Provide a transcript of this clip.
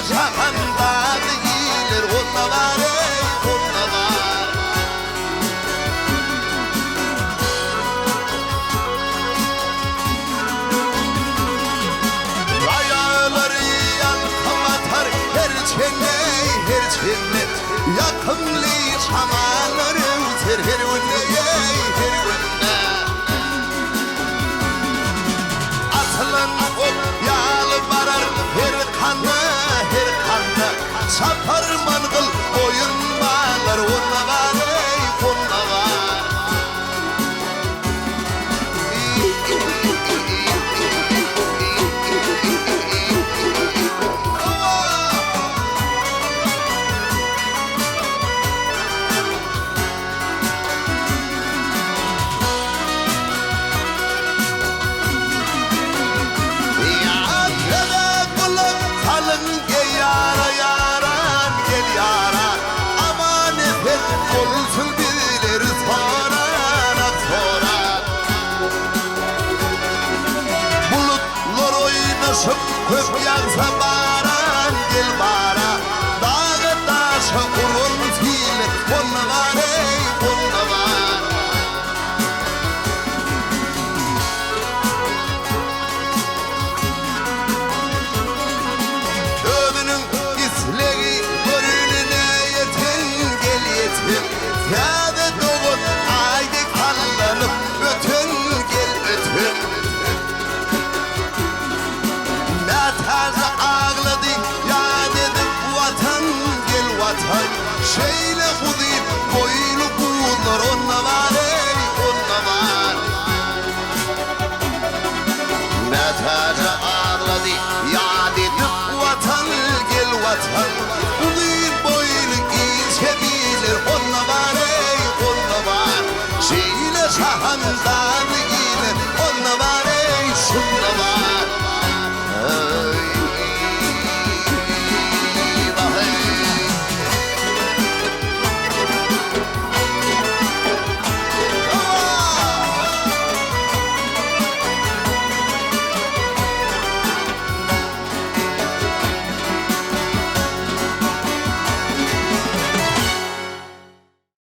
şahandaz iller onda bar eý, onda bar. Gaýalary ýalkym atar her çende, her çende. Ýakymly şamallar öwser her günde, eý, her günde. Atylan ok ýaly barar her kanda, her kanda. Çaparman gyl boýun baglar onda bar, eý, onda bar. Ýa-da gulak salyň eý ýara ýaran gel ýara Aman-esen bolsun bizleri sorana soran. Bulutlar oýnaşyp köp ýagsa baran gel bara Daga daşa uran sil onda bar eý onda bar. Özüniň islegi görünine ýeten gel ýeten Täze dogan aý dek sallanyp öten gel öten. Mätäje aglady ýat edip Watan gel Watan Şeýle uzyn boýly guzlar onda bar eý onda bar. Mätäje aglady ýat edip Watan gel Watan Uzyn boýly inçe biller onda bar eý onda bar. Şeýle şahandazly.